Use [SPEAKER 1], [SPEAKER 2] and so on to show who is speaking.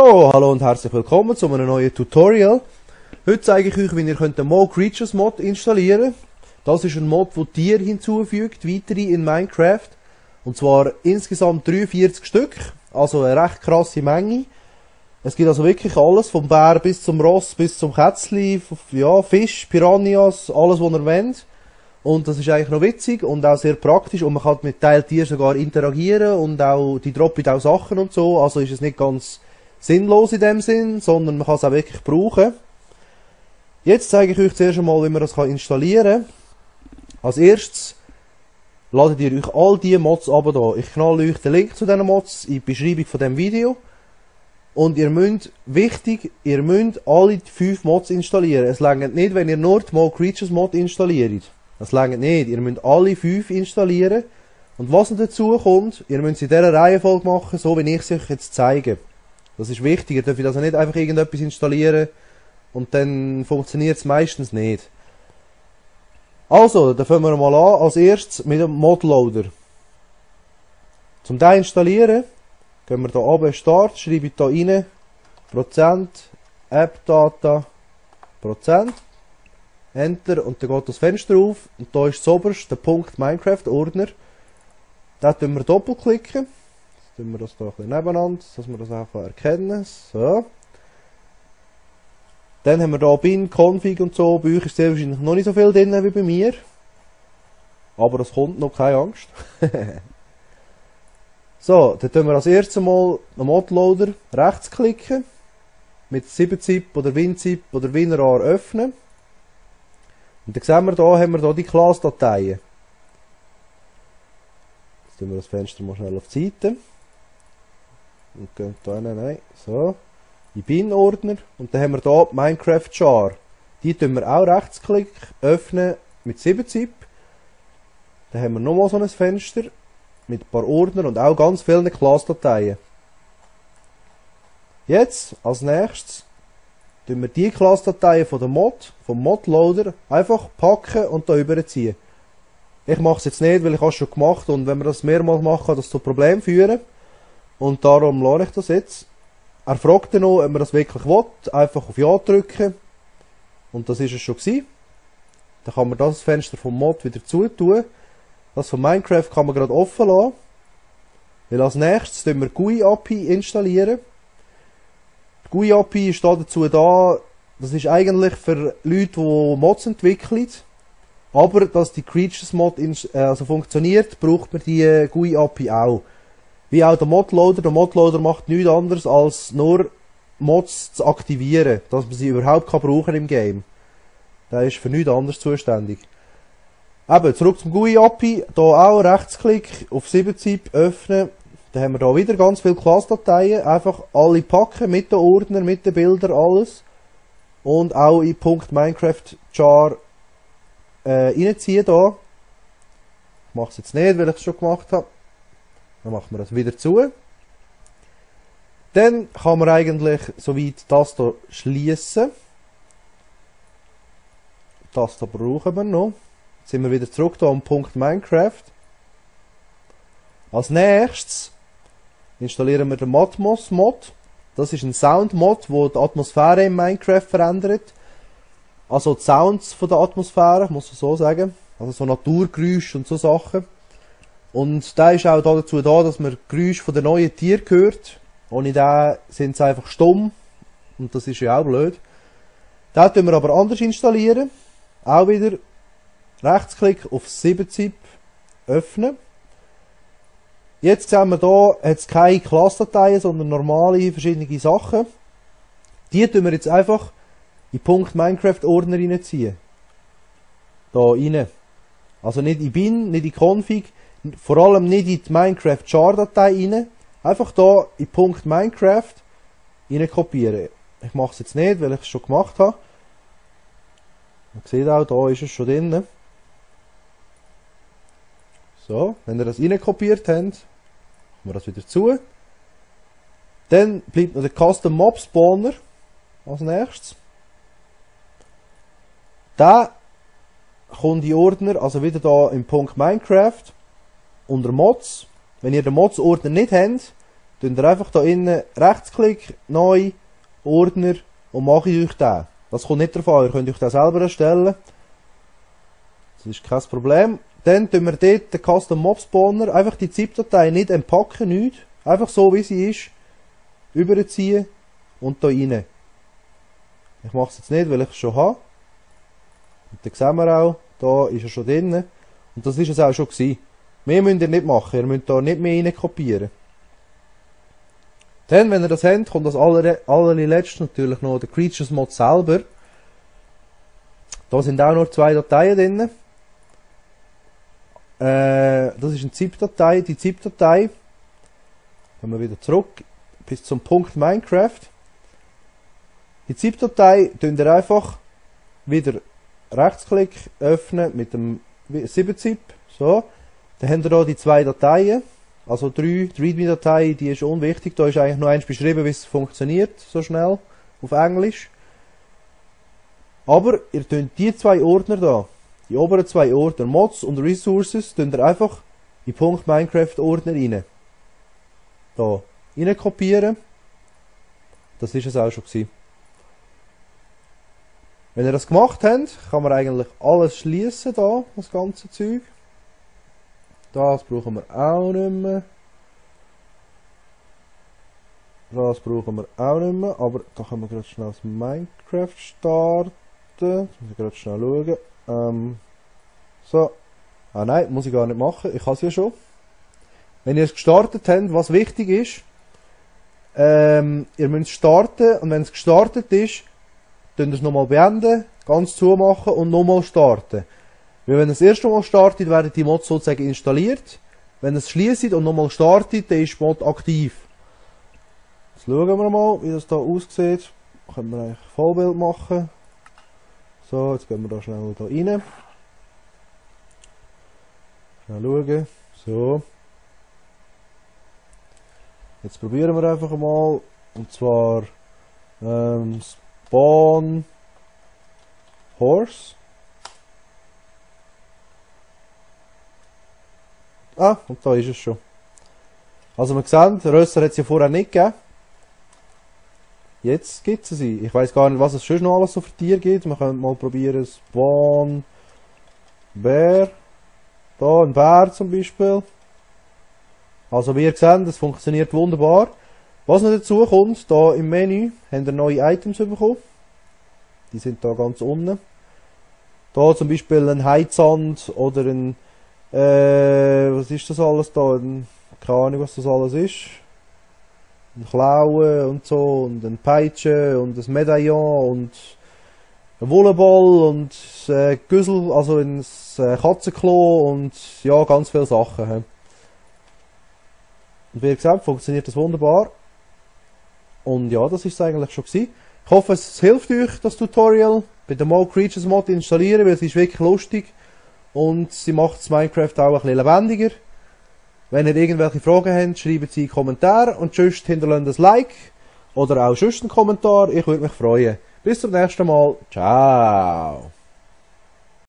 [SPEAKER 1] So, hallo und herzlich willkommen zu einem neuen Tutorial. Heute zeige ich euch, wie ihr den Mo Creatures Mod installieren könnt. Das ist ein Mod, der Tiere hinzufügt, weitere in Minecraft. Und zwar insgesamt 43 Stück, also eine recht krasse Menge. Es gibt also wirklich alles, vom Bär bis zum Ross, bis zum Kätzli, ja, Fisch, Piranhas, alles was ihr wollt. Und das ist eigentlich noch witzig und auch sehr praktisch und man kann mit Teiltieren sogar interagieren und auch, die droppen auch Sachen und so, also ist es nicht ganz sinnlos in dem Sinn, sondern man kann es auch wirklich brauchen. Jetzt zeige ich euch zuerst einmal, wie man das installieren kann. Als erstes ladet ihr euch all diese Mods runter. Ich knalle euch den Link zu diesen Mods in die Beschreibung von dem Video. Und ihr müsst, wichtig, ihr müsst alle 5 Mods installieren. Es reicht nicht, wenn ihr nur die Mo Creatures Mod installiert. Das reicht nicht. Ihr müsst alle 5 installieren. Und was noch dazu kommt, ihr müsst es in dieser Reihenfolge machen, so wie ich es euch jetzt zeige. Das ist wichtig. Ihr dürft also nicht einfach irgendetwas installieren und dann funktioniert es meistens nicht. Also, dann fangen wir mal an. Als erstes mit dem Modloader. Zum den installieren, gehen wir hier oben Start, schreibe ich hier rein, Prozent, Appdata, Prozent, Enter und dann geht das Fenster auf und da ist zuoberst der Punkt Minecraft Ordner. Da tun wir doppelklicken. Jetzt tun wir das hier ein bisschen nebeneinander, dass wir das auch erkennen können. So. Dann haben wir hier Bin, Config und so. Bei euch ist sehr wahrscheinlich noch nicht so viel drin wie bei mir. Aber das kommt noch, keine Angst. So, dann tun wir als erstes mal am Modloader rechtsklicken. Mit 7-Zip oder WinZip oder WinRAR öffnen. Und dann sehen wir hier, haben wir hier die Class-Dateien. Jetzt tun wir das Fenster mal schnell auf die Seite. Und gehen hier rein, nein, so. In Bin-Ordner. Und dann haben wir hier Minecraft Jar. Die tun wir auch rechtsklick öffnen mit 7-Zip. Dann haben wir nochmal so ein Fenster mit ein paar Ordnern und auch ganz vielen Class-Dateien. Jetzt, als nächstes, tun wir die Class-Dateien von der Mod, vom Modloader, einfach packen und da überziehen. Ich mache es jetzt nicht, weil ich es schon gemacht habe und wenn wir das mehrmals machen, kann das zu Problemen führen. Und darum lasse ich das jetzt. Er fragt dann noch, ob man das wirklich will. Einfach auf Ja drücken. Und das ist es schon gewesen. Dann kann man das Fenster vom Mod wieder zutun. Das von Minecraft kann man gerade offen lassen. Weil als nächstes tun wir die GUI-API installieren. Die GUI-API ist dazu da, das ist eigentlich für Leute, die Mods entwickeln. Aber dass die Creatures Mod also funktioniert, braucht man die GUI-API auch. Wie auch der Modloader. Der Modloader macht nichts anderes als nur Mods zu aktivieren, dass man sie überhaupt brauchen im Game. Der ist für nichts anderes zuständig. Eben, zurück zum GUI-API. Hier auch Rechtsklick auf 7-Zip öffnen. Dann haben wir hier wieder ganz viele Class-Dateien. Einfach alle packen mit den Ordnern, mit den Bildern, alles. Und auch in Punkt Minecraft Jar reinziehen hier. Ich mache es jetzt nicht, weil ich es schon gemacht habe. Dann machen wir das wieder zu. Dann kann man eigentlich soweit das hier schließen. Das hier brauchen wir noch. Jetzt sind wir wieder zurück hier am Punkt Minecraft. Als nächstes installieren wir den Matmos Mod. Das ist ein Sound Mod, der die Atmosphäre in Minecraft verändert. Also die Sounds von der Atmosphäre, muss man so sagen. Also so Naturgeräusche und so Sachen. Und der ist auch dazu da, dass man Geräusche von den neuen Tieren hört. Ohne den sind sie einfach stumm. Und das ist ja auch blöd. Den tun wir aber anders installieren. Auch wieder Rechtsklick auf 7-Zip öffnen. Jetzt sehen wir hier, hat es keine Class-Dateien, sondern normale verschiedene Sachen. Die tun wir jetzt einfach in Punkt Minecraft-Ordner reinziehen. Da rein. Also nicht in Bin, nicht in Config. Vor allem nicht in die Minecraft Jar-Datei rein. Einfach hier in Punkt Minecraft rein kopieren. Ich mache es jetzt nicht, weil ich es schon gemacht habe. Man sieht auch, da ist es schon drin. So, wenn ihr das rein kopiert habt, machen wir das wieder zu. Dann bleibt noch der Custom Mob Spawner als nächstes. Da kommt die Ordner, also wieder da im Punkt Minecraft. Unter Mods. Wenn ihr den Mods-Ordner nicht habt, Tun ihr einfach da innen Rechtsklick, neu, Ordner und mache ich euch den. Das kommt nicht drauf an, ihr könnt euch den selber erstellen. Das ist kein Problem. Dann tun wir dort den Custom Mob Spawner, einfach die ZIP-Datei nicht entpacken, nichts. Einfach so wie sie ist, überziehen und da rein. Ich mache es jetzt nicht, weil ich es schon habe. Und dann sehen wir auch, da ist er schon drin. Und das ist es auch schon gewesen. Mehr müsst ihr nicht machen, ihr müsst da nicht mehr rein kopieren. Dann, wenn ihr das habt, kommt das allerletzte natürlich noch der Creatures Mod selber. Da sind auch noch 2 Dateien drin. Das ist eine ZIP-Datei. Die ZIP-Datei, gehen wir wieder zurück bis zum Punkt Minecraft. Die ZIP-Datei tun ihr einfach wieder Rechtsklick öffnen mit dem 7-Zip. So. Dann habt ihr hier die 2 Dateien. Also die README-Datei, die ist unwichtig. Da ist eigentlich nur eins beschrieben, wie es funktioniert, so schnell, auf Englisch. Aber ihr tut die 2 Ordner da, die oberen 2 Ordner, Mods und Resources, tut ihr einfach in Punkt Minecraft Ordner rein. Da, rein kopieren. Das ist es auch schon gewesen. Wenn ihr das gemacht habt, kann man eigentlich alles schließen da, das ganze Zeug. Das brauchen wir auch nicht mehr. Das brauchen wir auch nicht mehr, aber da können wir gerade schnell das Minecraft starten. Jetzt muss ich gerade schnell schauen. So. Ah nein, muss ich gar nicht machen, ich habe es ja schon. Wenn ihr es gestartet habt, was wichtig ist, ihr müsst starten und wenn es gestartet ist, könnt ihr es nochmal beenden, ganz zumachen und nochmal starten. Weil wenn ihr das erste Mal startet, werden die Mods sozusagen installiert. Wenn ihr es schließt und nochmal startet, dann ist die Mod aktiv. Jetzt schauen wir mal, wie das da aussieht. Können wir eigentlich Vollbild machen. So, jetzt gehen wir da schnell da rein. Schnell schauen. So. Jetzt probieren wir einfach mal. Und zwar Spawn Horse. Ah, und da ist es schon. Also wir sehen, Rösser hat es ja vorher nicht gegeben. Jetzt gibt es sie. Ich weiß gar nicht, was es schon noch alles so für Tiere gibt. Wir können mal probieren. Spawn Bär. Da ein Bär zum Beispiel. Also wie ihr seht, das funktioniert wunderbar. Was noch dazu kommt, da im Menü haben wir neue Items bekommen. Die sind da ganz unten. Da zum Beispiel ein Heizsand oder ein was ist das alles da? Keine Ahnung, was das alles ist. Ein Klaue und so und ein Peitsche und ein Medaillon und ein Wolleball und ein Güssel, also ein Katzenklo und ja, ganz viele Sachen. Und wie gesagt, funktioniert das wunderbar. Und ja, das ist es eigentlich schon gewesen. Ich hoffe, es hilft euch, das Tutorial. Bei der Mo Creatures Mod installieren, weil es ist wirklich lustig. Und sie macht das Minecraft auch ein bisschen lebendiger. Wenn ihr irgendwelche Fragen habt, schreibt sie in die Kommentare und sonst hinterlasst ein Like oder auch sonst einen Kommentar. Ich würde mich freuen. Bis zum nächsten Mal. Ciao.